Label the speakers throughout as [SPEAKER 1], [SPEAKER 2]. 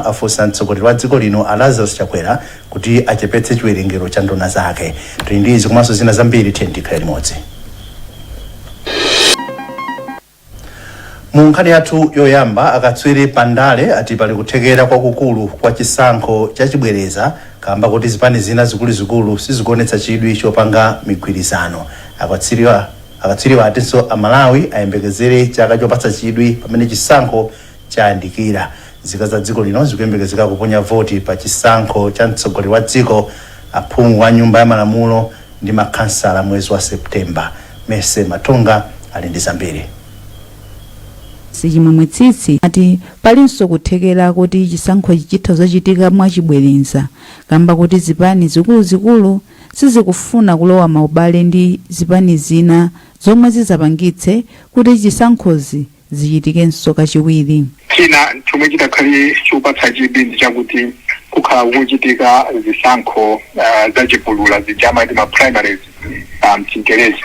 [SPEAKER 1] Afunsa mtsogoleri wa dziko lino a Lazarus Chakwera kuti achepetse chiwerengero cha nduna zake. Tili ndi izi komanso zina zambiri, tiye tikhale limodzi. Mu nkhani yathu yoyamba, akatswiri pa ndale ati pali kuthekera kwakukulu kwa chisankho chachibwereza kamba kuti zipani zina zikuluzikulu sizikuonetsa chidwi chopanga migwirizano. Akatswiriwa atinso Amalawi ayembekezere chaka chopatsa chidwi pamene chisankho chayandikira. Nzika za dziko lino zikuyembekezeka kuponya voti pa chisankho cha mtsogoleri wa dziko, aphungu a nyumba ya malamulo ndi makhansala mwezi wa September. Mese Matonga ali ndi zambiri.
[SPEAKER 2] Chimwemwe Tsitsi ati palinso kuthekera kuti chisankhochi chitha kuzachitika mwachibwereza kamba kuti zipani zikuluzikulu sizikufuna kulowa maubale ndi zipani zina zomwe zizapangitse kuti chisankhozi zichitikenso kachiwiri.
[SPEAKER 3] China chomwe chitakhale chopatsa chidwi ndi chakuti kukhala kukuchitika zisankho zachipulula zija amati ma primaries mchingerezi.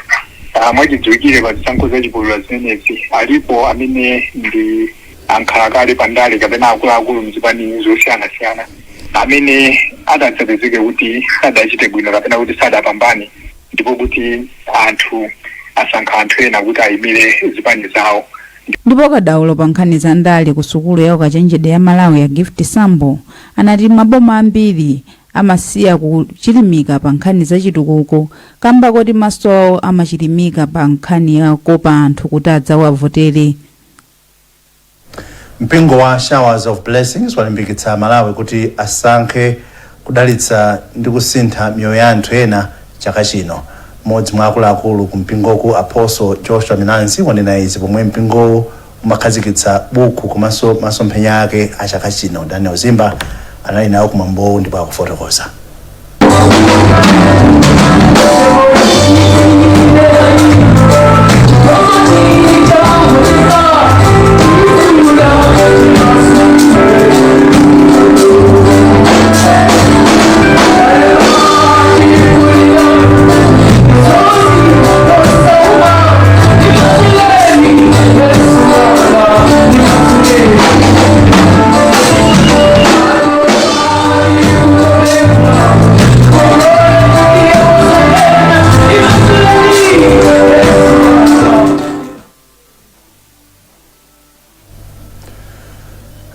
[SPEAKER 3] Mwachidziwikire pa zisankho zachipulula zimenezi alipo amene ndi ankhalakale pandale kapena akuluakulu mzipani zosiyanasiyana amene adadzapezeke kuti sadachite bwino kapena kuti sadapambane, ndipo kuti anthu asankha anthu ena kuti ayimire zipani zawo.
[SPEAKER 2] Ndipo kadaulo pa nkhani za ndale ku sukulu ya ukachenjede ya Malawi ya Gift Sambo anati maboma ambiri amasiya kuchilimika pa nkhani za chitukuko kamba koti maso awo amachilimika pa nkhani ya kopa anthu kuti adzawavotere.
[SPEAKER 1] Mpingo wa Showers of Blessings walimbikitsa Malawi kuti asankhe kudalitsa ndi kusintha miyoyo ya anthu ena chaka chino. Mmodzi mwa akuluakulu ku mpingoku, Apostle Joshua Milanzi, wanena izi pomwe mpingowu umakhazikitsa buku komanso masomphenya ake a chaka chino. Daniel Zimba anali nawo kumwambowu ndipo akufotokoza.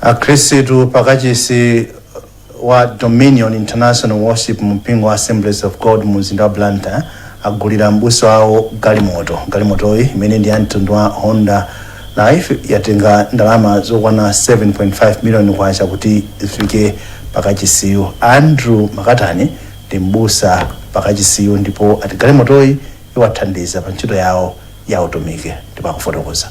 [SPEAKER 1] Akhristu pakachisi wa Dominion International Worship mu mpingo wa Assemblies of God mu mzinda wa Blantyre agulira m'busa wawo galimoto. Galimotoyi, imene ndi ya mtundu wa Honda Life, yatenga ndalama zokwana 7.5 million kwacha kuti ifike pakachisiyu. Andrew Makatani ndi m'busa pakachisiyu ndipo ati galimotoyi iwathandiza pa ntchito yawo ya utumiki, ndipo akufotokoza.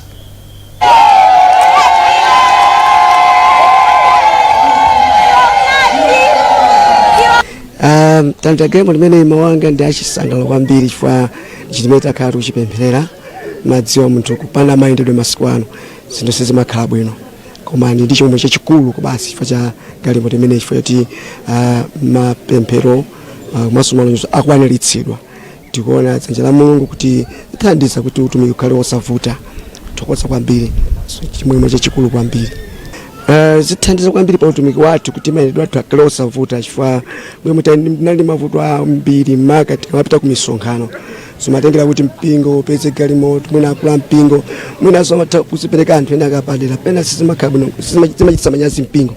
[SPEAKER 4] Talandira galimoto imene mawanga ndi achisangalalo kwambiri chifukwa chimene takhala tikuchipempherera. Madziwa munthu kupanda mayendedwe masiku ano zinthu sizimakhala bwino, koma ndi chimwemwe chachikulu basi chifukwa cha galimoto imeneyi, chifukwa choti mapemphero komanso malonjezo akwaniritsidwa. Tikuona dzanja la Mulungu kuti ithandiza kuti utumiki ukhale wosavuta. Thokoza kwambiri, so, chimwemwe chachikulu kwambiri. Zithandiza kwambiri pa utumiki wathu kuti mayendedwe athu akhale osavuta, chifukwa mwe tinali mavuto ambiri maka tikamapita ku misonkhano, zimatengera kuti mpingo upeze galimoto, mwina akulu a mpingo mwinanso amatha kuzipereka anthu ena akapadera, pena sizimakhala bwino, zimachititsa manyazi mpingo.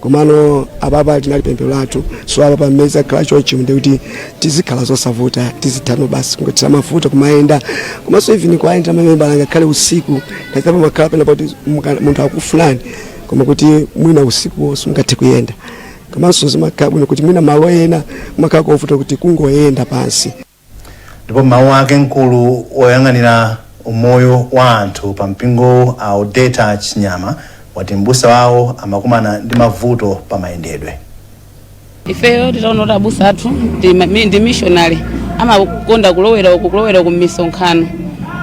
[SPEAKER 4] Komano apapa linali pemphero lathu, so apa pamene akhala chonchi ndi kuti tizikhala zosavuta, tizithano basi kungothira mafuta kumayenda, komanso even kuayenda mamembala ngakhale usiku ngakhale pamakhala pena poti munthu akufunani koma kuti mwina usiku simungathe kuyenda, komanso zimakhala bwino kuti mwina malo ena kumakhala kovuta kuti kungoyenda pansi.
[SPEAKER 1] Ndipo mawu ake, mkulu woyang'anira umoyo wa anthu pa mpingowu a Odeta Chinyama wati m'busa wawo amakumana ndi mavuto pa mayendedwe.
[SPEAKER 5] Ifeyo titaona kuti abusa athu ndi missionary, amakonda kulowera uku, kulowera uku m'misonkhano,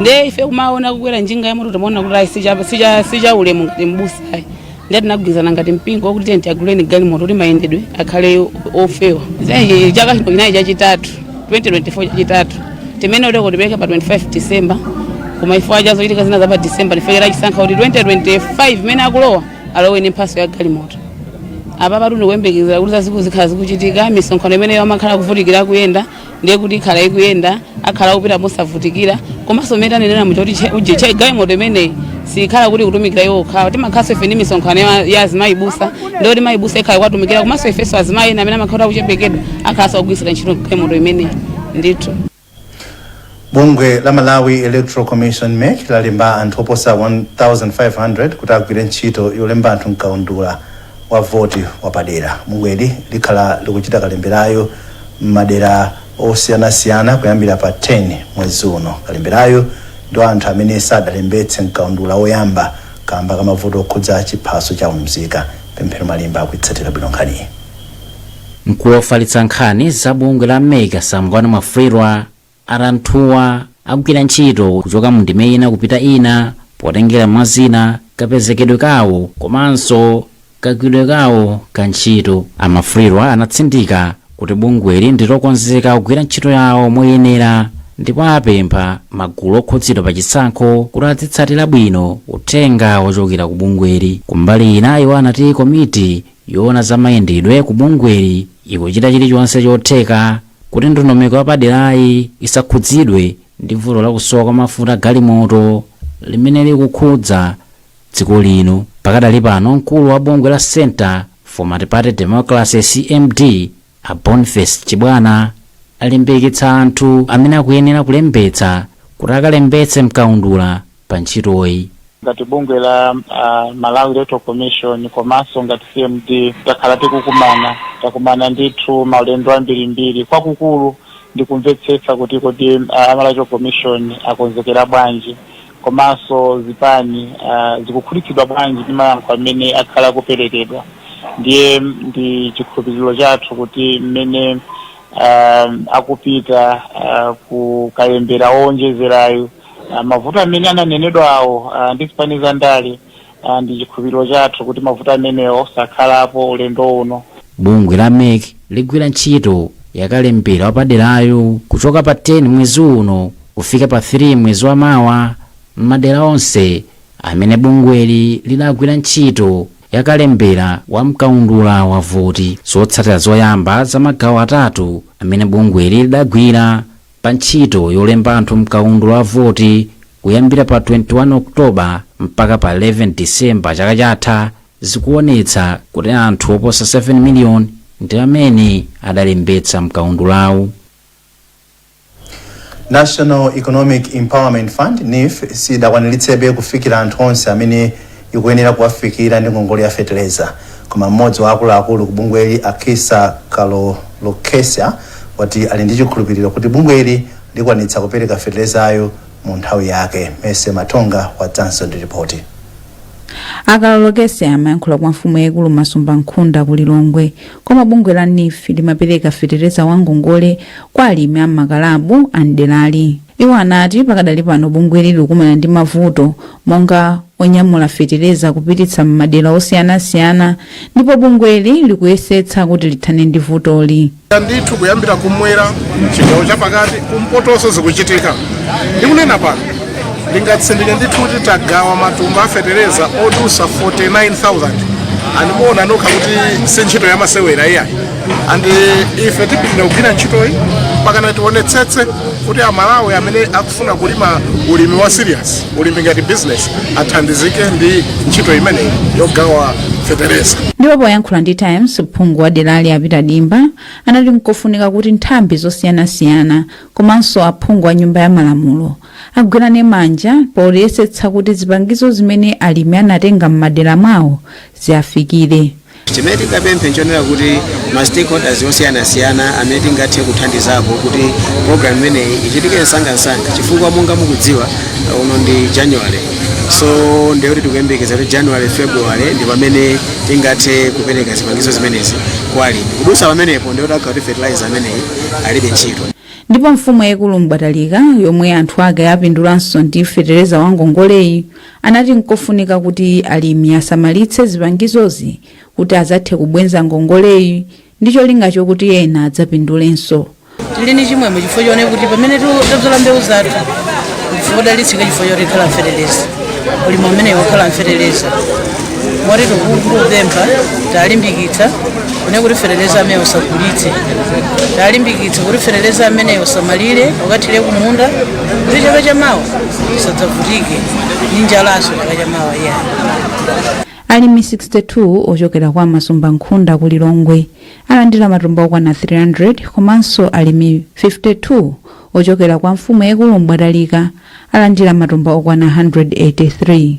[SPEAKER 5] ndiye ife kumaona kukwera njinga ya moto timaona kuti ayi, sicha ulemu ngati m'busayi. Ndiye tinagwirizana ngati mpingo kuti tiye tiaguleni galimoto kuti mayendedwe akhale ofewa. Zimenechi chaka chino chinali chachitatu, 2024 chachitatu timene uteko tipereke pa 25 December, koma ifo chazochitika zina za pa December ndifekera chisankha kuti 2025 imene akulowa alowe ndi mphaso ya galimoto. Apa patu ndikuyembekezera kuti zazikulu zikhala zikuchitika. Misonkhano imeneyo amakhala kuvutikira kuyenda, ndiye kuti ikhala ikuyenda, akhala kupita mosavutikira. Komanso mmene tanenera muja kuti uje galimoto imeneyi sikhala kuti kutumikira iwo okhawa, timakhalanso ife ndi misonkhano ya azimayi busa, ndiye kuti mayi busa ikhala kwatumikira, komanso ifenso azimayi ena amene amakhala kuchepekedwa akhalanso kugwirisira ntchito galimoto imeneyi ndithu.
[SPEAKER 1] Bungwe la Malawi Electoral Commission, MEC, lalemba anthu oposa 1500 kuti agwire ntchito yolemba anthu mkaundula wa voti wapadera. Bungweli likhala likuchita kalemberayo m'madera osiyanasiyana kuyambira pa 10 mwezi uno. Kalemberayo ndi anthu amene sadalembetse mkaundula woyamba kamba kamavuto okhudza chiphaso cha umzika. Pemphero Malimba akuitsatira bwino nkhaniyi.
[SPEAKER 6] Mkulu wofalitsa nkhani za bungwe la MEC, Sangwani Mwafulirwa, anthuwa akugwira ntchito kuchoka mu ndime ina kupita ina potengera mwazina kapezekedwe kawo komanso kagwiridwe kawo ka ntchito. A Mwafulirwa anatsindika kuti bungweli ndi lokonzeka kugwira ntchito yawo moyenera, ndipo apempha magulu okhudzidwa pa chisankho kuti azitsatira bwino uthenga wochokera ku bungweli. Kumbali ina, iwo anati komiti yoona za mayendedwe ku bungweli ikuchita chilichonse chotheka kuti ndondomeko yapaderayi isakhudzidwe ndi vuto lakusowa kwa mafuta galimoto limene likukhudza dziko lino pakadali pano. Mkulu wa bungwe la Center for Multiparty Democracy, CMD, a Boniface Chibwana, alimbikitsa anthu amene akuyenera kulembetsa kuti akalembetse mkaundula pa ntchitoyi.
[SPEAKER 7] Ngati bungwe la Malawi Electoral Commission komanso ngati CMD takhala tikukumana, takumana ndithu maulendo ambirimbiri. Kwakukulu ndikumvetsetsa kuti kodi Malawi Electoral Commission akonzekera bwanji, komanso zipani zikukhutitsidwa bwanji ndi mayankho amene akhala akuperekedwa. Ndiye ndi chikhulupiriro chathu kuti mmene akupita kukalembera owonjezerayo, mavuto amene ananenedwa awo ndi zipani za ndale, ndi chikhulupiriro chathu kuti mavuto amenewo sakhalapo ulendo uno.
[SPEAKER 6] Bungwe la MEC ligwira ntchito yakalembera wapaderayo kuchoka pa 10 mwezi uno kufika pa 3 mwezi wa mawa m'madera onse amene bungweli lidagwira ntchito yakalembera wa mkaundula wa voti. Zotsatira zoyamba za magawo atatu amene bungweli lidagwira pa ntchito yolemba anthu mkaundula wa voti kuyambira pa 21 Oktoba mpaka pa 11 Disemba chaka chatha zikuonetsa kuti anthu oposa 7 miliyoni ndi amene adalembetsa mkaundulawu.
[SPEAKER 1] National Economic Empowerment Fund, NEEF, sidakwaniritsidwe kufikira anthu onse amene ikuyenera kuwafikira ndi ngongole ya feteleza, koma mmodzi wa akuluakulu ku bungweli, Akisa Kalolokesa, wati ali ndi chikhulupiriro kuti bungweli likwanitsa kupereka fetelezayo mu nthawi yake. Mese Matonga wadzanso ndi ripoti.
[SPEAKER 2] A Kalolokese amayankhula kwa mfumu yaikulu Masumba Nkhunda ku Lilongwe, koma bungwe la NEEF limapereka feteleza wa ngongole kwa alimi a makalabu a mderali. Iwo anati pakadali pano bungweli likumana ndi mavuto monga onyamula feteleza kupititsa m'madera osiyanasiyana, ndipo bungweli likuyesetsa kuti lithane ndi vutoli.
[SPEAKER 8] Ndithu, kuyambira kumwera, chigawo chapakati, kumpotonso zikuchitika. Ndikunena pano ndingatsindike ndithu kuti tagawa matumba a fetereza odusa 49,000. Andimuona nokha kuti si ntchito yamasewera iyayi, and ife tipitirira kugwira ntchitoyi mpakana tionetsetse kuti Amalawi amene akufuna kulima ulimi wa serious, ulimi ngati business, athandizike ndi ntchito imeneyi yogawa fetereza.
[SPEAKER 2] Ndipo poyankhula ndi Times, phungu wa derali a Peter Dimba anati nkofunika kuti nthambi zosiyanasiyana komanso aphungu a Nyumba ya Malamulo agwirane manja poyesetsa kuti zipangizo zimene alimi anatenga m'madera mwawo ziafikire.
[SPEAKER 9] Chimene tingapemphe nchonera kuti ma stakeholders osiyanasiyana amene tingathe kuthandizapo kuti program imeneyi ichitike msangamsanga, chifukwa monga mukudziwa uno ndi January, so ndiye kuti tikuyembekeza kuti January, February ndi pamene tingathe kupereka zipangizo zimenezi kwa alimi. Kudusa pamenepo ndiye kuti akhala kuti fertilizer ameneyi alibe ntchito.
[SPEAKER 2] Ndipo mfumu yaikulu Mbwatalika, yomwe anthu ake apindulanso ndi fetereza wa ngongoleyi, anati nkofunika kuti alimi asamalitse zipangizozi kuti azathe kubwenza ngongoleyi ndi cholinga chokuti ena adzapindulenso.
[SPEAKER 5] Tili ni chimwemwe chifukwa chone kuti pamene tabzala mbewu zathu ndife odalitsika chifukwa choti khala mfeteleza, ulimi amene wakhala mfeteleza.
[SPEAKER 10] Moti tikupempha, talimbikitsa kune kuti fetereza amene usagulitse, talimbikitsa kuti fetereza amene usamalire, ukathire kumunda kuti chaka chamawa usadzavutike ndi njalanso chaka chamawa, iya.
[SPEAKER 2] Alimi 62 ochokera kwa Masumba Nkhunda ku Lilongwe alandira matumba okwana 300, komanso alimi 52 ochokera kwa mfumu yaikulu Mbwatalika alandira matumba okwana 183.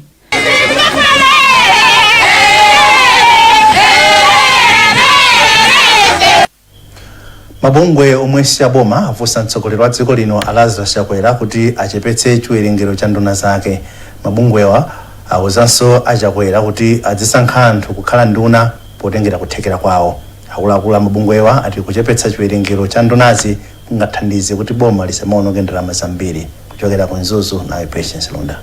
[SPEAKER 1] Mabungwe omwe si aboma afunsa mtsogoleri wa dziko lino a Lazarus Chakwera kuti achepetse chiwerengero cha nduna zake. Mabungwewa awuzanso a Chakwera kuti azisankha anthu kukhala nduna potengera kuthekera kwawo. Akuluakulu a mabungwewa ati kuchepetsa chiwerengero cha ndunazi kungathandize kuti boma lisamaononge ndalama zambiri. Kuchokera ku Mzuzu, naye Patience Lunda.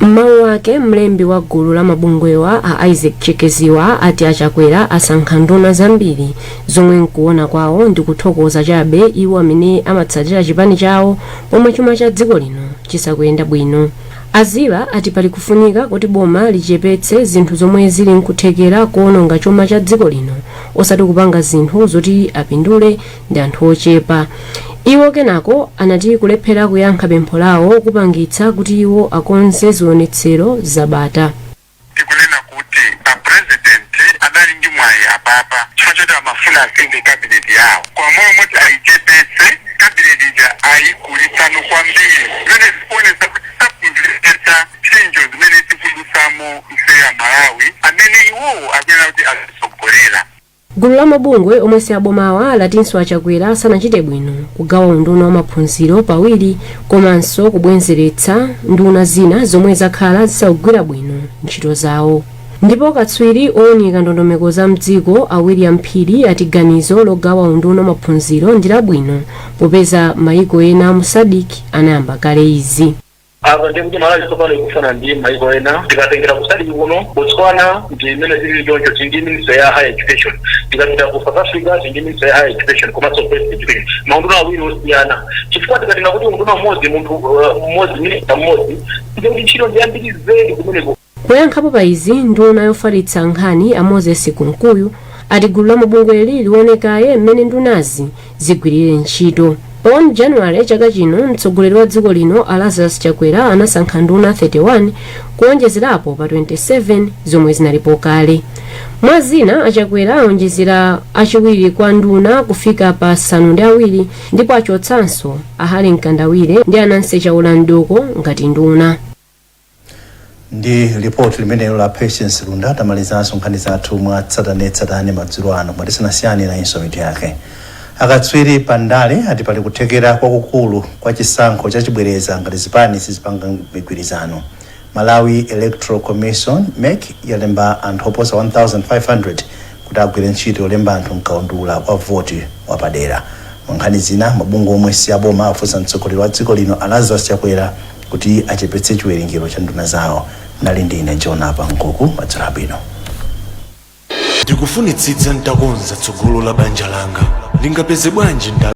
[SPEAKER 11] M'mawu ake, mlembi wa gulu la mabungwewa a Isaac Chekeziwa ati aChakwera asankha nduna zambiri zomwe nkuona kwawo ndi kuthokoza chabe iwo amene amatsatira chipani chawo, pomwe chuma cha dziko lino chisakuyenda bwino. Azila ati pali kufunika kuti boma lichepetse zinthu zomwe zili nkuthekera kuononga chuma cha dziko lino, osati kupanga zinthu zoti apindule ndi anthu ochepa. Iwo kenako anati kulephera kuyankha pempho lawo kupangitsa kuti iwo akonze zionetsero zabata.
[SPEAKER 3] Tikunena kuti a President adali ndi mwayi apapa chifukwa choti amafuna asinthe cabinet yawo, koma malo moti ayichepetse cabinet ija ayikulitsano kwambiri, zimene zikuonetsa kuti sakumvetsetsa ntchito zimene tikudutsamo ife a Malawi amene iwowo akuyenera kuti azitsogolera.
[SPEAKER 11] Gulu la mabungwe omwe si abomawa latinso aChakwera sanachite bwino kugawa unduna wa maphunziro pawiri komanso kubwenzeretsa nduna zina zomwe zakhala zisakugwira bwino ntchito zawo. Ndipo katswiri owunika ndondomeko za mdziko a William Phiri ati ganizo logawa unduna wa maphunziro ndi labwino popeza mayiko ena mu SADC anayamba kale izi.
[SPEAKER 12] Apa ndiye kuti Malawi tsopano ikufana ndi maiko ena. Tikatengera ku SADC kuno, Botswana ndi imene zilili choncho, tili ndi ministry ya higher education. Tikapita ku South Africa, tili ndi ministry ya higher education komanso basic education, maunduna awiri osiyana, chifukwa tikatenga kuti unduna umodzi, munthu mmodzi, minister mmodzi, ndiye kuti ntchito ndi yambiri zedi kumeneko.
[SPEAKER 11] Poyankhapo pa izi, nduna yofalitsa nkhani a Moses Kunkuyu ati gulu la mabungweli lione kaye mmene ndunazi zigwirire ntchito. Pa 1 January chaka chino, mtsogoleri wa dziko lino a Lazarus Chakwera anasankha nduna 31 kuonjezerapo pa 27 zomwe zinalipo kale. Mwa zina, aChakwera aonjezera achiwiri kwa nduna kufika pa 7 ndipo achotsanso a Harry Mkandawire ndi a Nancy Chaola Mdooko ngati nduna.
[SPEAKER 1] Ndi lipoti limenelo la Patience Lunda tamalizanso nkhani zathu mwa tsatanetsatane madzulo ano. Koma tisanasiyane, nayinso mitu yake. Akatswiri pa ndale ati pali kuthekera kwakukulu kwa chisankho chachibwereza ngati zipani sizipanga migwirizano. Malawi Electoral Commission, MEC, yalemba anthu oposa 1500 kuti agwire ntchito yolemba anthu mkaundula wa voti wapadera. Mwa nkhani zina, mabungwe omwe si aboma afunsa mtsogoleri wa dziko lino a Lazarus Chakwera kuti achepetse chiwerengero cha nduna zawo. Nali ndine John Apa Nkuku, madzulo abwino.
[SPEAKER 13] Ndikufunitsitsa ntakonza tsogolo la banja langa. Ndingapeze bwanji ndalama?